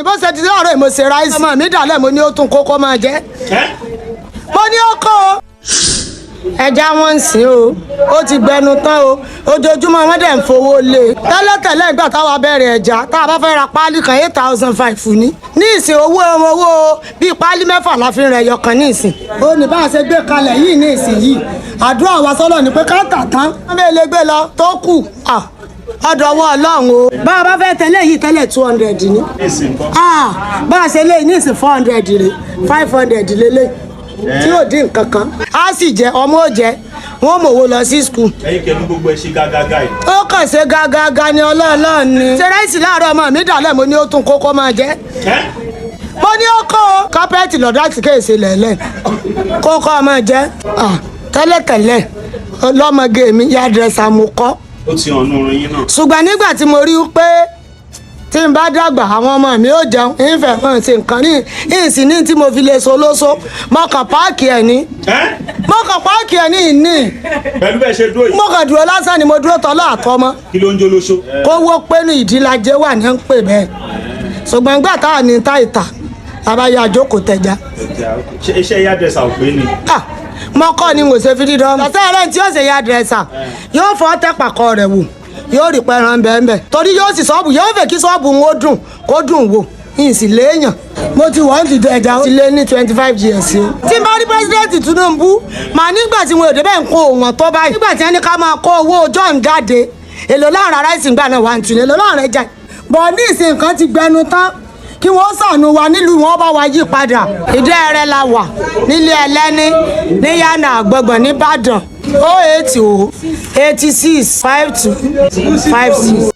Bó ṣe ti láàárọ̀ mo ṣe ráìsì. Ọmọ mi dàlẹ́, mo ní ó tún kókó máa jẹ́. Mo ní ó kó o. Ẹja wọn ń sìn o, ó ti gbẹnu tán o. Ojoojúmọ́ wọn dẹ̀ ń fowó lé e. Tẹ́lẹ̀tẹ́lẹ̀, ìgbà táwa bẹ̀rẹ̀ ẹja, tá a bá fẹ́ ra páálí kan, 8,500 ní. Ní ìsìn, owó bíi páálí 6 la fi ń rẹ̀ yọkan ní ìsìn. Ó ní bá a ṣe gbé kalẹ̀ yìí ní ìsìn yìí, àdúrà wa sọ́lọ̀ ni pé ká tà tán. Wọ́n bẹ́ẹ̀ lè gbé lọ tó kù ọ̀dọ̀ ọwọ́ Ọlọ́run o. Bá a bá fẹ́ tẹ́lẹ̀ yìí tẹ́lẹ̀, 200 ní. Bá a ṣe lé ní ìsìn, 400 rè, 500 lélẹ̀ tí yóò dín nǹkan kan. Á sì jẹ ọmọ ó jẹ, wọn mọ̀wó lọ sí school. Ẹ̀yin kẹnu gbogbo ẹ ṣe gágágá yìí. Ó kàn ṣe gágágá ni, ọlọ́ọ̀lọ́ọ̀ ni. Ṣe ráìsì láàárọ̀, ọmọ mi dàlẹ́, mo ní ó tún kókó máa jẹ́. Mo ní ó kó o. Carpet lọ́dọ̀ àti kéèsì lẹ̀lẹ̀ kókó máa jẹ́. Tẹ́lẹ̀tẹ́lẹ̀, lọ́mọge mi, hairdresser mo kọ́. Ó ti hàn nù yín náà. Ṣùgbọ́n nígbà tí mo rí i pé tí n bá dàgbà, àwọn ọmọ mi ò jẹun, ìfẹ́ mọ̀ ṣe nǹkan ní ìsìn ní tí mo fi lè so lóso, mo kàn park ẹ̀ ní. Mo kàn park ẹ̀ ní ìní. Pẹ̀lú bẹ́ẹ̀ ṣe dúró yìí. Mo kàn dúró lásán ni, mo dúró tọ́lọ́ àtọmọ. Kí ló ń jó lóṣó? Kówó pénu ìdílajẹ wà ní ń pè bẹ́ẹ̀, ṣùgbọ́n gbà tá à ní tá ìta àbáyọ àjókòó tẹja. Ṣé iṣẹ́ hairdresser ò pé ni? Ah, mo kọ́ ni mo ṣe fi dídán. Ọ̀sẹ̀ rẹ̀ tí yóò ṣe hairdresser, yóò fọ́ tẹ́pàkọ́ rẹ̀ wò, yóò rí pẹran bẹ́ẹ̀ torí yóò sì ṣọ́ọ̀bù, yóò fẹ́ kí ṣọ́ọ̀bù ń ó dùn, kó dùn wò ìsì léèyàn. Mo ti wọ́n ti dẹ ẹja, ó ti lé ní 25 years o. Tí n bá rí President Tinubu, màá nígbà tí wọn ò débẹ̀ ń kó òwọ̀n tó báyìí. Nígbà tí wọ́n ní ká máa kó owó John jáde, èlò láàrin aráàsì gbà náà wà ń tún èlò láàrin ẹja bọ̀. Ní ìsìn, nǹkan ti gbẹnu tán, kí wọ́n ṣàánú wa nílùú, wọn bá wa yí padà. Ìdí ẹrẹ la wà nílé ẹlẹ́ni ní yànnà àgbọ̀gbọ̀n nìbàdàn. 080 86 52 56.